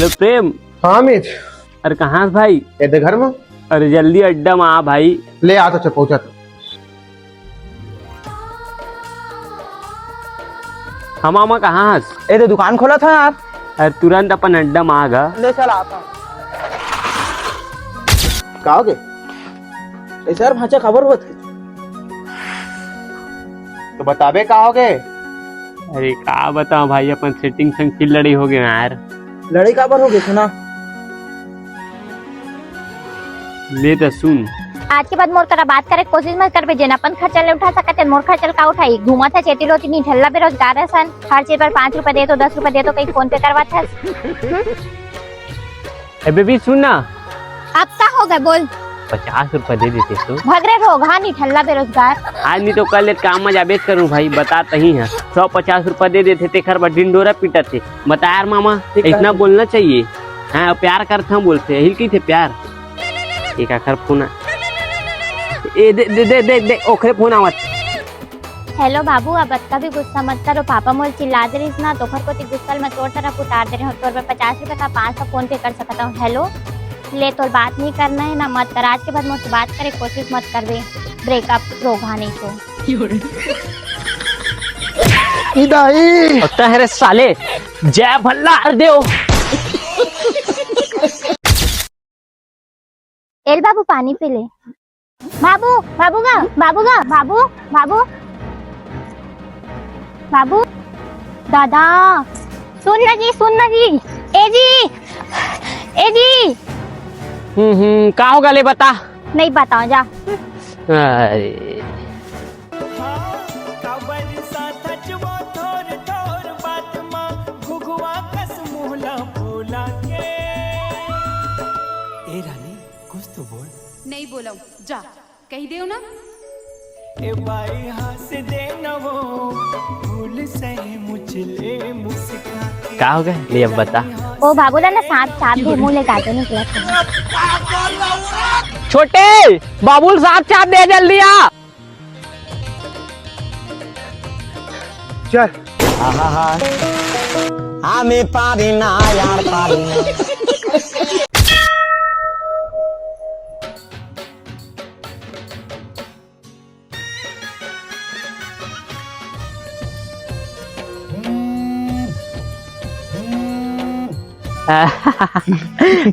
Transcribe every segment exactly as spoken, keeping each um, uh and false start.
प्रेम। हाँ अमित। अरे कहाँ हस भाई? ए दे घर में। अरे जल्दी अड्डा में आ भाई। ले आ तो, अच्छा पहुँचा तो। हाँ मामा, कहाँ हस? ए दे दुकान खोलत हँव यार। अरे तुरंत अपन अड्डा में आ गा। ले चल आता हूँ। का होगे? ए सर भांचा खबर होत हे। तो बताबे का होगे? अरे का बताओ भाई, अपन सेटिंग संग फिर लड़ई होगे यार। लड़ई काबर होगे सुना? ले त सुन। आज के बाद मोर करा बात करे के कोशिश मत करबे, जेन अपन खर्चा ले उठा सकत हे, मोर खर्चा ल का उठाही? घूमत हे चेती लोती निठल्ला बेरोजगार असन, हर चीज पर पाँच रुपया दे तो, दस रुपया दे तो कही फोन पे करवात हस। ए बेबी सुन ना। अब का होगे बोल? पचास रुपया दे देते तो। भग रे रोगहा निठल्ला बेरोजगार। आज नहीं तो कल एक काम में जाबेच करूँ भाई, बता तही है। सौ पचास रुपया दे देते, तेखर बर ढिंडोरा पीटत हे। बता यार मामा, ठीक है। इतना बोलना चाहिए। हाँ, प्यार करथंव बोलथे, एहिल कहिथे प्यार। एक आखर फोन आ-, ए, दे, दे, दे, दे, दे, ओखरे फोन आवत। हेलो बाबू, अब अतका भी गुस्सा मत करो। पापा मोर चिल्ला दे रहिस ना, तोखर कोती गुस्सा ल मैं तोर तरफ उतार दे रहे हूँ। तोर बर पचास रुपया का पाँच सौ फोन पे कर सकत हूँ। हेलो, ले तोर बात नहीं करना है ना, मत कर। आज के बाद मोर से बात करे कोशिश मत करबे। ब्रेकअप रोगहा नहीं तो। ई दाई। होता है रे साले, जय भल्लार देव। एल बाबू, पानी पी ले। बाबू, बाबू गा, बाबू गा, बाबू, बाबू, बाबू। दादा, सुन ना जी, सुन ना जी। ए जी, ए जी। हम्म, हम्म, का होगे ले बता। नहीं बताओ जा। अरे। हाँ, काबर साथच वो थोर थोर बात मा घुघुआ कस मुहला फूला के। ए रानी, कुछ तो बोल। नहीं बोलव, जा, कहि देव ना। ए बाई हंस दे न वो, भूल सही मुझले मुस्का के। का होगे? ले अब बता। ओ बाबू ला ना सांप चाब दे, मुंह ले जाते निकला। छोटे, बाबू ल सांप चाब दे, जल्दी आ। चल। आहा हा। আমি পারি না, আর পারি না।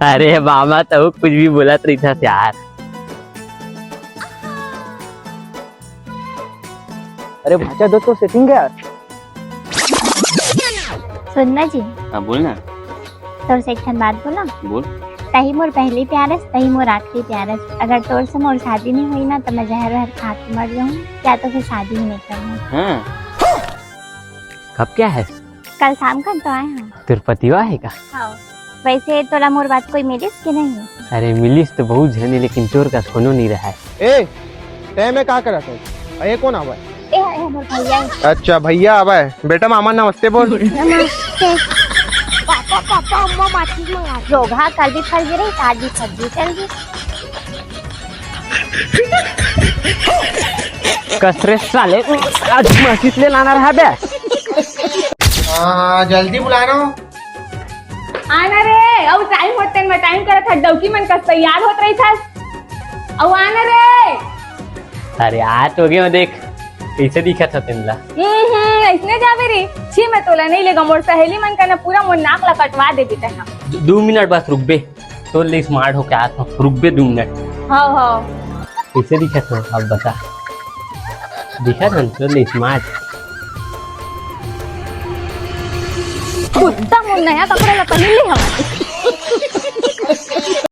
अरे मामा, तहू कुछ भी बोलत रहिथस यार। अरे भांचा, दो तो सेटिंग यार। सुन ना जी। हाँ, बोल ना। तोर से एक ठन बात बोला। बोल। तही मोर पहली प्यार हस, तही मोर आखिरी प्यार हस। अगर तोर से मोर शादी नहीं हुई ना, तो मैं जहर वहर खा के मर जाऊँ, या तो फिर शादी ही नहीं करूँ। हाँ। कब क्या है? कल शाम का तो आए हैं। तोर पतिवा है का? हाँ। वैसे तोला मोर बात कोई मिलिस कि नहीं? अरे मिलिस तो बहुत झने, लेकिन तोर कस कोनो नहीं रहा है। ए, तै में का करत है? ए, कौन आवा है? ए, ए, मोर भैया है। अच्छा, भैया आवा है। बेटा, मामा नमस्ते बोल। नमस्ते। पापा, पापा, अम्मा माचिस मंगा। रोगहा कल भी फल गिरे, आज भी फल गिरे, चल गिरे। कस रे साले, आज माचिस ले लाना रहा बे। हाँ, जल्दी बुला रहा हूँ। आना रे, अउ टाइम होत तेन में टाइम करत हस, डौकी मन कस तैयार होत रहिथस। अउ आना रे। अरे आ तो गए, देख कैसे दिखत हो तेन ला। हम्म, हम्म, ऐसने जाबे रे। छी, मैं तोला नहीं लेगा, मोर सहेली मन का ना पूरा मोर नाक ला कटवा देबे तैं। दू मिनट बस रुकबे। तोर ले स्मार्ट होके आत हूँ, रुकबे दू मिनट। हाँ, हाँ। कैसे दिखत हो, अब बता। दिखत हन तोर ले स्मार्ट। कुत्ता मोर नया कपड़ा ला पहिन ले हवा।